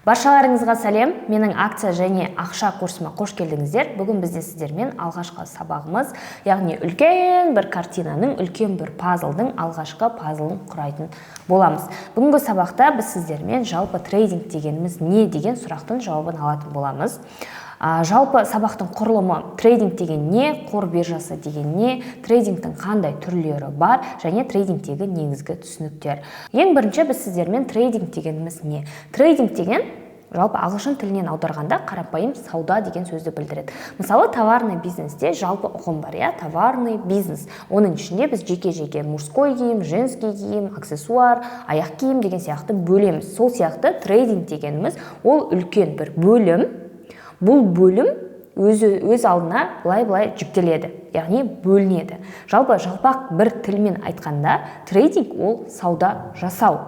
Баршаларыңызға сәлем! Менің акция және ақша курсыма қош келдіңіздер. Бүгін бізде сіздермен алғашқы сабағымыз, яғни үлкен бір картинаның, үлкен бір пазлдың алғашқы пазлын құрайтын боламыз. Бүгінгі сабақта біз сіздермен жалпы трейдинг дегеніміз не деген сұрақтың жауабын алатын боламыз. Жалпы сабақтың құрылымы: трейдинг деген не, қор биржасы деген не, трейдингтің қандай түрлері бар және трейдингтегі негізгі түсініктер. Ең бірінші біз сіздермен трейдинг дегеніміз не? Трейдинг деген жалпы ағылшын тілінен аударғанда қарапайым сауда деген сөзді білдіреді. Мысалы, товарный бизнесте жалпы ұғым бар, иә, товарный бизнес. Оның ішінде біз жеке-жеке мужской киім, женский киім, аксессуар, аяқ киім деген сияқты бөлеміз. Сол сияқты трейдинг дегеніміз ол үлкен бір бөлім. Бұл бөлім өзі өз алдына былай-былай жіктеледі, яғни бөлінеді. Жалпы жалпақ бір тілмен айтқанда, трейдинг ол сауда жасау.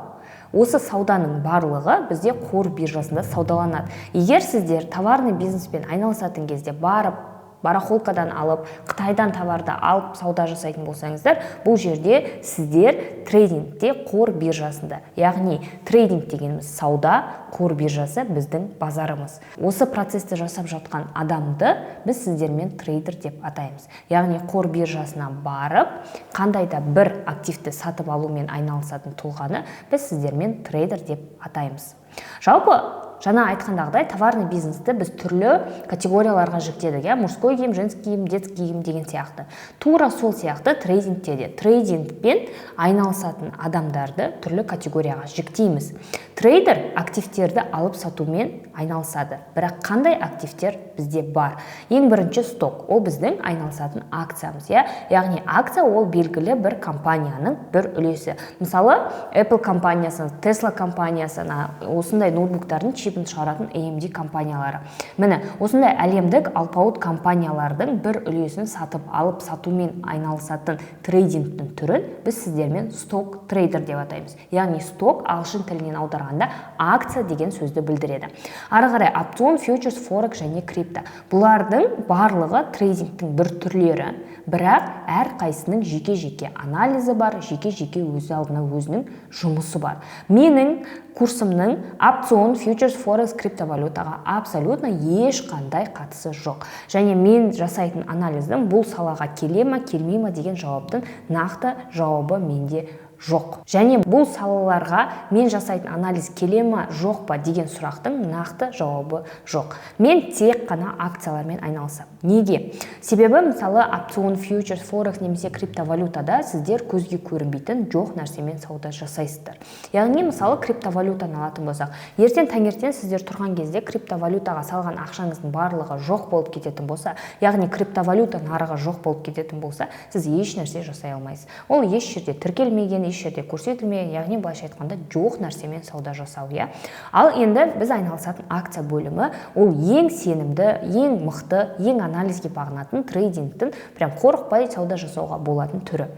Осы сауданың барлығы бізде қор биржасында саудаланады. Егер сіздер товарный бизнеспен айналысатын кезде барып барахолкадан алып, Қытайдан товарды алып сауда жасайтын болсаңыздар, бұл жерде сіздер трейдингте қор биржасында, яғни трейдинг дегеніміз сауда, қор биржасы біздің базарымыз. Осы процесті жасап жатқан адамды біз сіздермен трейдер деп атаймыз. Яғни қор биржасына барып, қандай да бір активті сатып алумен айналысатын тұлғаны біз сіздермен трейдер деп атаймыз. Жалпы жаңа айтқандағыдай, товарный бизнесті біз түрлі категорияларға жіктедік, иә, мужской киім, женский киім, детский киім деген сияқты. Тура сол сияқты трейдингте де трейдингпен айналысатын адамдарды түрлі категорияға жіктейміз. Трейдер активтерді алып сатумен айналысады. Бірақ қандай активтер бізде бар? Ең бірінші сток, ол біздің айналысатын акциямыз, иә. Яғни акция ол белгілі бір компанияның бір үлесі. Мысалы, Apple компаниясы, Tesla компаниясы, осындай ноутбуктардың чипін шығаратын AMD компаниялары. Міне, осындай әлемдік алпауыт компаниялардың бір үлесін сатып алып сатумен айналысатын трейдингтің түрін біз сіздермен сток трейдер деп атаймыз. Яғни сток ағылшын тілінен аударғанда акция деген сөзді білдіреді. Ары қарай опцион, фьючерс, форекс және крипто. Бұлардың барлығы трейдингтің бір түрлері, бірақ әрқайсысының жеке-жеке анализі бар, жеке-жеке өз алдына өзінің жұмысы бар. Менің курсымның опцион, фьючерс, форекс, криптовалютаға абсолютно ешқандай қатысы жоқ. Және мен жасайтын анализдің бұл салаға келе ма, келмей ма деген жауаптың нақты жауабы менде жоқ. Және бұл салаларға мен жасайтын анализ келе ма, жоқ па деген сұрақтың нақты жауабы жоқ. Мен тек қана акциялармен айналысамын. Неге? Себебі, мысалы, опцион, фьючерс, форекс немесе криптовалютада сіздер көзге көрінбейтін жоқ нәрсемен сауда жасайсыздар. Яғни, мысалы, криптовалютаны алатын болсақ, ертең таңертең сіздер тұрған кезде криптовалютаға салған ақшаңыздың барлығы жоқ болып кететін болса, яғни криптовалюта нарығы жоқ болып кететін болса, сіз еш нәрсе жасай алмайсыз. Ол еш жерде тіркелмеген, еш жерде көрсетілмеген, яғни былайша айтқанда, жоқ нәрсемен сауда жасау, иә. Ал енді біз айналысатын акция бөлімі ол ең сенімді, ең мықты, ең анализге бағынатын трейдингтің прям қорықпай сауда жасауға болатын түрі.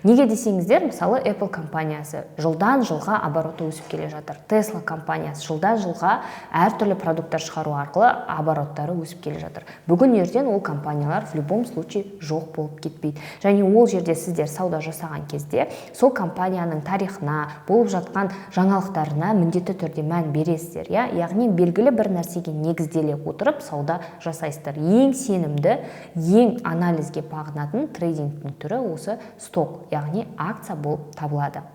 Неге десеңіздер, мысалы, Apple компаниясы жылдан жылға обороты өсіп келе жатыр. Tesla компаниясы жылдан жылға әртүрлі продукттар шығару арқылы обороттары өсіп келе жатыр. Бүгін ертең ол компаниялар в любом случае жоқ болып кетпейді. Және ол жерде сіздер сауда жасаған кезде сол компанияның тарихына, болып жатқан жаңалықтарына міндетті түрде мән бересіздер, иә. Яғни белгілі бір нәрсеге негізделе отырып сауда жасайсыздар. Ең сенімді, ең анализге бағынатын трейдингтің түрі осы сток, яғни акция болып табылады.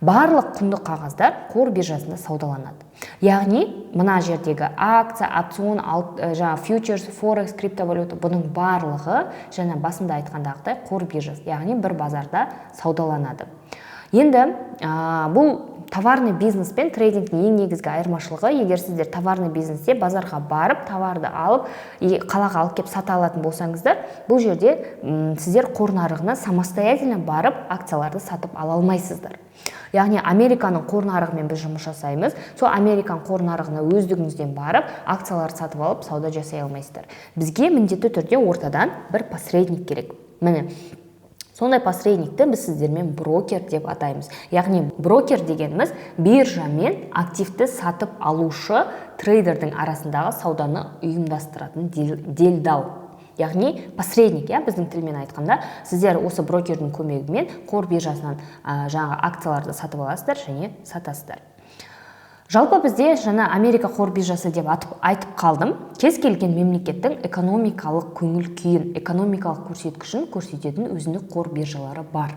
Барлық құнды қағаздар қор биржасында саудаланады. Яғни мына жердегі акция, опцион, жаңағы фьючерс, форекс, криптовалюта, бұның барлығы жаңа басында айтқандағыдай қор биржасы, яғни бір базарда саудаланады. Енді бұл товарный бизнес пен трейдингтің ең негізгі айырмашылығы: егер сіздер товарный бизнесте базарға барып, товарды алып и қалаға алып келіп сата алатын болсаңыздар, бұл жерде сіздер қор нарығына самостоятельно барып акцияларды сатып ала алмайсыздар. Яғни Американың қор нарығымен біз жұмыс жасаймыз. Сол Американың қор нарығына өздігіңізден барып акцияларды сатып алып сауда жасай алмайсыздар. Бізге міндетті түрде ортадан бір посредник керек. Міне, сондай посредникті біз сіздермен брокер деп атаймыз. Яғни брокер дегеніміз биржа мен активті сатып алушы трейдердің арасындағы сауданы ұйымдастыратын делдал, яғни посредник, иә. Біздің тілмен айтқанда, сіздер осы брокердің көмегімен қор биржасынан жаңағы акцияларды сатып аласыздар және сатасыздар. Жалпы, бізде жаңа Америка қор биржасы деп айтып қалдым. Кез келген мемлекеттің экономикалық көңіл күйін, экономикалық көрсеткішін көрсететін өзіндік қор биржалары бар.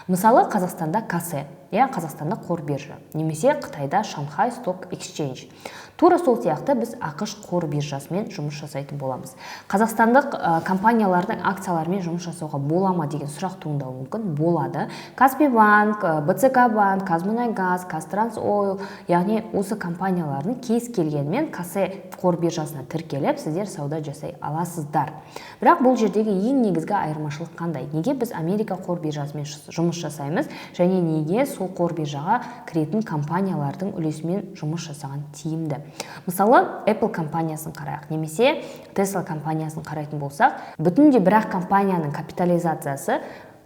Мысалы, Қазақстанда KASE, иә, Қазақстанда қор биржа немесе Қытайда Shanghai Stock Exchange. Тура сол сияқты біз АҚШ қор биржасымен жұмыс жасайтын боламыз. Қазақстандық компаниялардың акцияларымен жұмыс жасауға бола ма деген сұрақ туындауы мүмкін. Болады. Каспий банк, БЦК банк, Қазмұнайгаз, КазТрансОйл, яғни осы компаниялардың кез келгенімен KASE қор биржасына тіркеліп, сіздер сауда жасай аласыздар. Бірақ бұл жердегі ең негізгі айырмашылық қандай? Неге біз Америка қор биржасымен жұмыс жасаймыз және неге сол қор биржаға кіретін компаниялардың үлесімен жұмыс жасаған тиімді? Мысалы, Apple компаниясын қарайық немесе Tesla компаниясын қарайтын болсақ, бүтіндей бір-ақ компанияның капитализациясы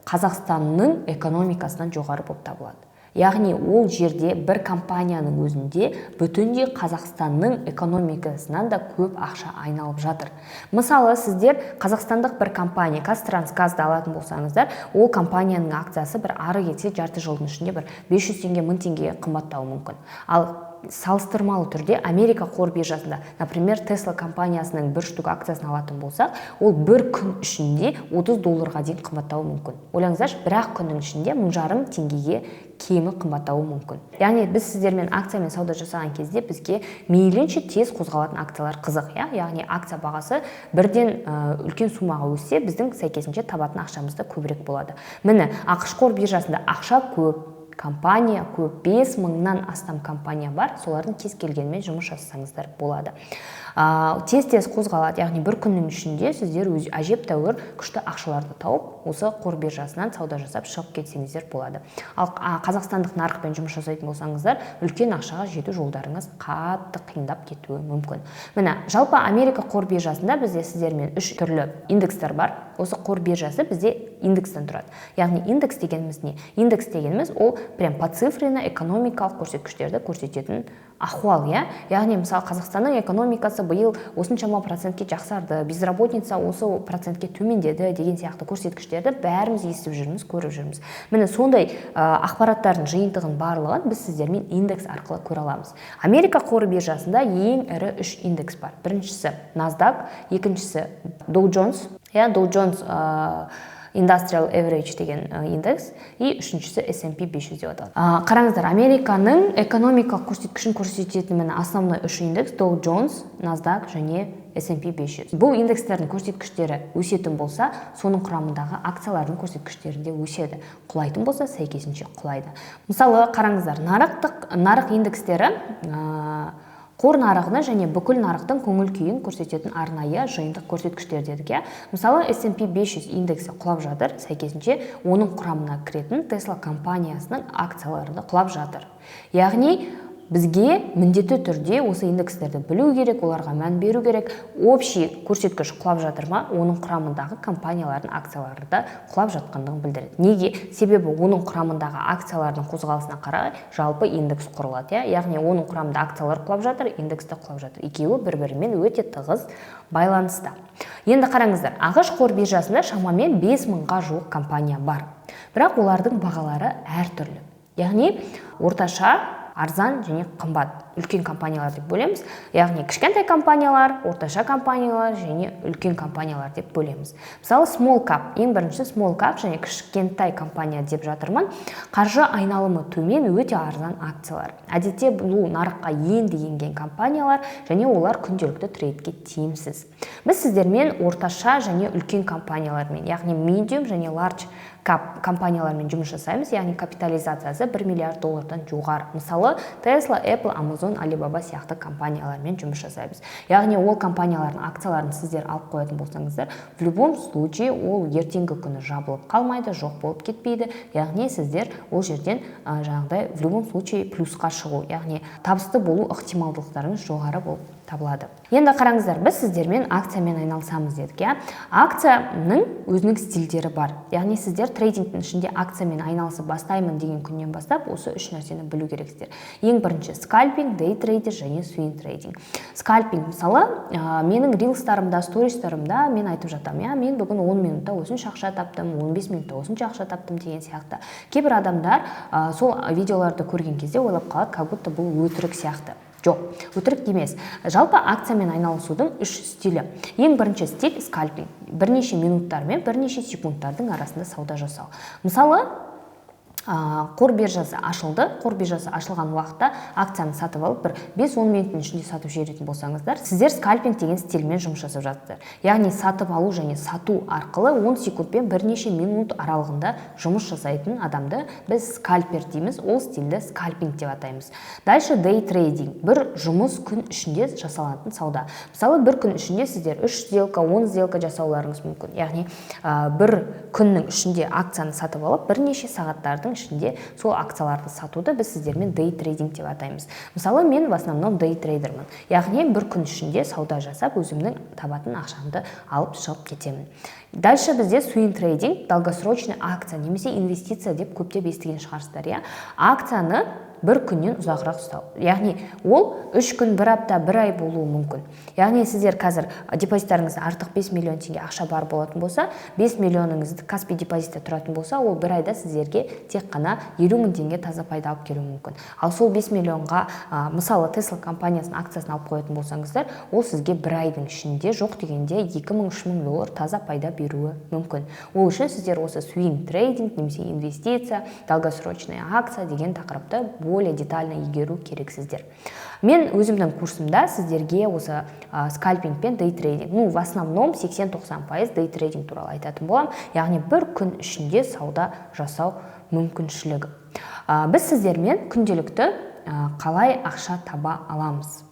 Қазақстанның экономикасынан жоғары болып табылады. Яғни ол жерде бір компанияның өзінде бүтіндей Қазақстанның экономикасынан да көп ақша айналып жатыр. Мысалы, сіздер қазақстандық бір компания, КазТрансГазды алатын болсаңыздар, ол компанияның акциясы бір ары кетсе жарты жылдың ішінде бір 500 теңге, 1000 теңгеге қымбаттауы мүмкін. Ал салыстырмалы түрде Америка қор биржасында, например, Tesla компаниясының бір штук акциясын алатын болсақ, ол бір күн ішінде 30 долларға дейін қымбаттауы мүмкін. Ойлаңыздаршы, бір-ақ күннің ішінде 1500 теңгеге кемі қымбаттауы мүмкін. Яғни біз сіздермен акциямен сауда жасаған кезде бізге мейлінше тез қозғалатын акциялар қызық, иә. Яғни акция бағасы бірден үлкен суммаға өссе, біздің сәйкесінше табатын ақшамыз да көбірек болады. Міне, АҚШ қор биржасында ақша көп, компания көп, 5000-нан астам компания бар. Солардың кез келгенімен жұмыс жасасаңыздар болады. Тез тез қозғалады, яғни бір күннің ішінде сіздер өз әжептәуір күшті ақшаларды тауып, осы қор биржасынан сауда жасап шығып кетсеңіздер болады. Ал қазақстандық нарықпен жұмыс жасайтын болсаңыздар, үлкен ақшаға жету жолдарыңыз қатты қиындап кетуі мүмкін. Міне, жалпы Америка қор биржасында бізде сіздермен үш түрлі индекстер бар. Осы қор биржасы бізде индекстен тұрады. Яғни индекс дегеніміз не? Индекс дегеніміз ол прям поцифренно экономикалық көрсеткіштерді көрсететін ахуал, иә. Яғни, мысалы, Қазақстанның экономикасы биыл осыншама процентке жақсарды, безработица осы процентке төмендеді деген сияқты көрсеткіштерді бәріміз естіп жүрміз, көріп жүрміз. Міне, сондай ақпараттардың жиынтығын барлығын біз сіздермен индекс арқылы көре аламыз. Америка қор биржасында ең ірі үш индекс бар. Біріншісі NASDAQ, екіншісі Dow Jones, иә, Dow Jones Industrial Average деген индекс и үшіншісі S&P 500 деп аталады. Қараңыздар, Американың экономикалық көрсеткішін көрсететін, міне, основной үш индекс: Dow Jones, NASDAQ және S&P 500. Бұл индекстердің көрсеткіштері өсетін болса, соның құрамындағы акциялардың көрсеткіштері де өседі, құлайтын болса, сәйкесінше құлайды. Мысалы, қараңыздар, нарық индекстері қор нарығына және бүкіл нарықтың көңіл күйін көрсететін арнайы жиынтық көрсеткіштер дедік, иә. Мысалы, S&P 500 индексі құлап жатыр, сәйкесінше оның құрамына кіретін Tesla компаниясының акциялары да құлап жатыр. Яғни бізге міндетті түрде осы индекстерді білу керек, оларға мән беру керек. Общий көрсеткіш құлап жатыр ма, оның құрамындағы компаниялардың акциялары да құлап жатқандығын білдіреді. Неге? Себебі оның құрамындағы акциялардың қозғалысына қарай жалпы индекс құрылады, иә. Яғни оның құрамында акциялар құлап жатыр, индекс те құлап жатыр. Екеуі бір бірімен өте тығыз байланыста. Енді қараңыздар, АҚШ қор биржасында шамамен 5000-ға жуық компания бар, бірақ олардың бағалары әртүрлі. Яғни орташа, арзан және қымбат, үлкен компаниялар деп бөлеміз. Яғни кішкентай компаниялар, орташа компаниялар және үлкен компаниялар деп бөлеміз. Мысалы, small cap, ең бірінші small cap және кішкентай компания деп жатырмын. Қаржы айналымы төмен, өте арзан акциялар. Әдетте бұл нарыққа енді енген компаниялар және олар күнделікті трейдке тиімсіз. Біз сіздермен орташа және үлкен компаниялармен, яғни medium және large cap компаниялармен жұмыс жасаймыз, яғни капитализациясы 1 миллиард доллардан жоғары. Мысалы, Tesla, Apple, Amazon, Alibaba сияқты компаниялармен жұмыс жасаймыз. Яғни ол компаниялардың акцияларын сіздер алып қоятын болсаңыздар, в любом случае ол ертеңгі күні жабылып қалмайды, жоқ болып кетпейді. Яғни сіздер ол жерден жаңағыдай в любом случае плюсқа шығу, яғни табысты болу ықтималдылықтарыңыз жоғары болып табылады. Енді қараңыздар, біз сіздермен акциямен айналысамыз дедік, иә. Акцияның өзінің стильдері бар. Яғни сіздер Трейдингтің ішінде акциямен айналысып бастаймын деген күннен бастап осы үш нәрсені білу керексіздер. Ең бірінші скальпинг, дейтрейдер және свинг трейдинг. Скальпинг, мысалы, менің рилстарымда, стористарымда мен айтып жатамын, иә, мен бүгін 10 минутта осынша ақша таптым, 15 минутта осынша ақша таптым деген сияқты. Кейбір адамдар сол видеоларды көрген кезде ойлап қалады, как будто бұл өтірік сияқты. Жоқ, өтірік емес. Жалпы акциямен айналысудың үш стилі. Ең бірінші стиль – скальпинг, бірнеше минуттар мен бірнеше секундтардың арасында сауда жасау. Мысалы, қор биржасы ашылды. Қор биржасы ашылған уақытта акцияны сатып алып, бір 5-10 минуттың ішінде сатып жіберетін болсаңыздар, сіздер скальпинг деген стильмен жұмыс жасап жатсыздар. Яғни сатып алу және сату арқылы 10 секунд пен бірнеше минут аралығында жұмыс жасайтын адамды біз скальпер дейміз, ол стильді скальпинг деп атаймыз. Дальше дей трейдинг, бір жұмыс күн ішінде жасалатын сауда. Мысалы, бір күн ішінде сіздер үш сделка, 10 сделка жасауларыңыз мүмкін. Яғни бір күннің ішінде акцияны сатып алып, бірнеше сағаттардың ішінде сол акцияларды сатуды біз сіздермен дей трейдинг деп атаймыз. Мысалы, мен в основном дей трейдермін, яғни бір күн ішінде сауда жасап, өзімнің табатын ақшамды алып шығып кетемін. Дальше бізде свинг трейдинг, долгосрочный акция немесе инвестиция деп көптеп естіген шығарсыздар, иә. Акцияны бір күннен ұзағырақ ұстау, яғни ол 3 күн, бір апта, бір ай болуы мүмкін. Яғни сіздер қазір депозиттарыңызда артық 5 миллион теңге ақша бар болатын болса, 5 миллионыңыз Каспи депозитте тұратын болса, ол бір айда сіздерге тек қана 50 000 теңге таза пайда алып келуі мүмкін. Ал сол 5 миллионға, мысалы, Тесла компаниясының акциясын алып қоятын болсаңыздар, ол сізге бір айдың ішінде жоқ дегенде 2000-3000 доллар таза пайда беруі мүмкін. Ол үшін сіздер осы свинг трейдинг немесе инвестиция, долгосрочная акция деген тақырыпты более детально игеру керексіздер. Мен өзімнің курсымда сіздерге осы скальпинг пен дей трейдинг, ну, в основном 80-90% дей трейдинг туралы айтатын боламын, яғни бір күн ішінде сауда жасау мүмкіншілігі. Біз сіздермен күнделікті қалай ақша таба аламыз?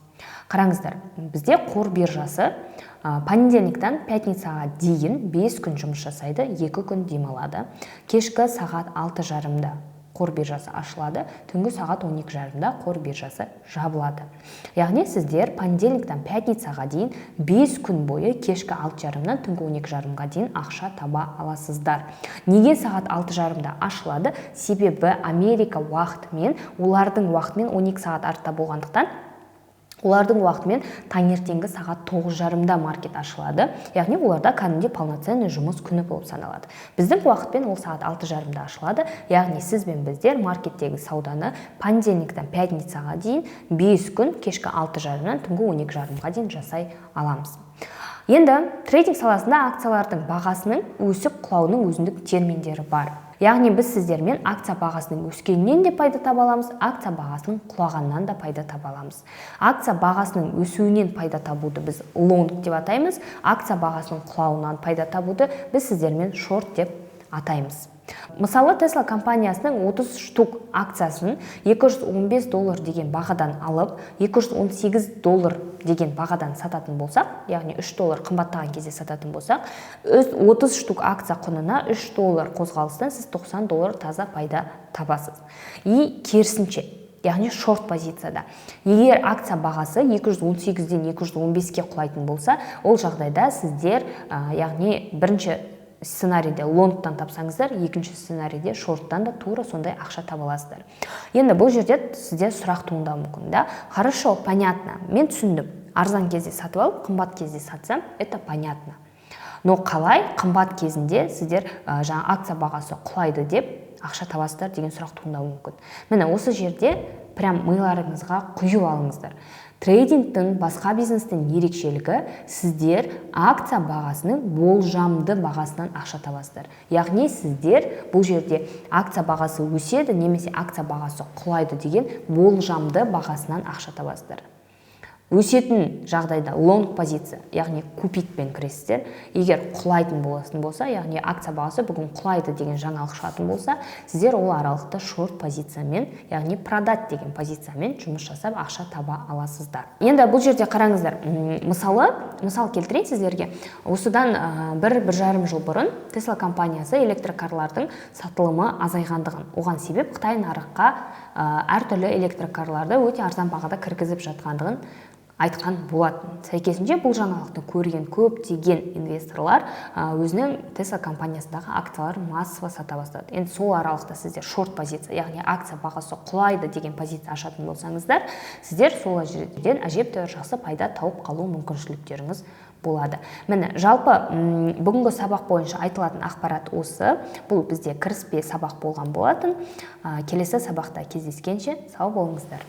Қараңыздар, бізде қор биржасы понедельниктан пятницаға дейін 5 күн жұмыс жасайды, 2 күн демалады. Кешкі сағат 6:30-да қор биржасы ашылады, түнгі сағат 12:30-да қор биржасы жабылады. Яғни сіздер понедельниктан пятницаға дейін 5 күн бойы кешкі 6:30-нан түнгі 12:30-ға дейін ақша таба аласыздар. Неге сағат 6:30-да ашылады? Себебі Америка уақытымен, олардың уақытымен 12 сағат артта болғандықтан, олардың уақытымен таңертеңгі сағат 9:30-да маркет ашылады. Яғни оларда кәдімгідей полноценный жұмыс күні болып саналады. Біздің уақытпен ол сағат 6:30-да ашылады. Яғни сіз бен біздер маркеттегі сауданы понедельниктан пятницаға дейін 5 күн кешкі 6:30-нан түнгі 12:30-ға дейін жасай аламыз. Енді трейдинг саласында акциялардың бағасының өсіп құлауының өзіндік терминдері бар. Яғни біз сіздермен акция бағасының өскенінен де пайда таба аламыз, акция бағасының құлағаннан да пайда таба аламыз. Акция бағасының өсуінен пайда табуды біз лонг деп атаймыз, акция бағасының құлауынан пайда табуды біз сіздермен шорт деп атаймыз. Мысалы, Тесла компаниясының 30 штук акциясын 215 доллар деген бағадан алып, 218 доллар деген бағадан сататын болсақ, яғни 3 доллар қымбаттаған кезде сататын болсақ, 30 штук акция құнына 3 доллар қозғалыстан сіз 90 доллар таза пайда табасыз. И керісінше, яғни шорт позицияда егер акция бағасы 218-ден 215-ке құлайтын болса, ол жағдайда сіздер, яғни бірінші сценарийде лонгтан тапсаңыздар, екінші сценарийде шорттан да тура сондай ақша таба аласыздар. Енді бұл жерде сізде сұрақ туындауы мүмкін да. Хорошо, понятно, мен түсіндім, арзан кезде сатып алып, қымбат кезде сатсам, это понятно, но қалай қымбат кезінде сіздер жаңа акция бағасы құлайды деп ақша табасыздар деген сұрақ туындауы мүмкін. Міне, осы жерде прям миларыңызға құйып алыңыздар: трейдингтің басқа бизнестен ерекшелігі – сіздер акция бағасының болжамды бағасынан ақша табасыздар. Яғни сіздер бұл жерде акция бағасы өседі немесе акция бағасы құлайды деген болжамды бағасынан ақша табасыздар. Өсетін жағдайда лонг позиция, яғни купитпен кіресіздер. Егер құлайтын болатын болса, яғни акция бағасы бүгін құлайды деген жаңалық шығатын болса, сіздер ол аралықта шорт позициямен, яғни продать деген позициямен жұмыс жасап, ақша таба аласыздар. Енді бұл жерде қараңыздар, мысалы, мысал келтірейін сіздерге. Осыдан 1-1,5 жыл бұрын Тесла компаниясы электрокарлардың сатылымы азайғандығын, оған себеп Қытай нарыққа әртүрлі электрокарларды өте арзан бағада кіргізіп жатқандығын Айтқан болатын. Сәйкесінше, бұл жаңалықты көрген көптеген инвесторлар өзінің Тесла компаниясындағы акцияларын массово сата бастады. Енді сол аралықта сіздер шорт позиция, яғни акция бағасы құлайды деген позиция ашатын болсаңыздар, сіздер сол жерден әжептәуір жақсы пайда тауып қалу мүмкіншіліктеріңіз болады. Міне, жалпы бүгінгі сабақ бойынша айтылатын ақпарат осы. Бұл бізде кіріспе сабақ болған болатын. Келесі сабақта кездескенше сау болыңыздар.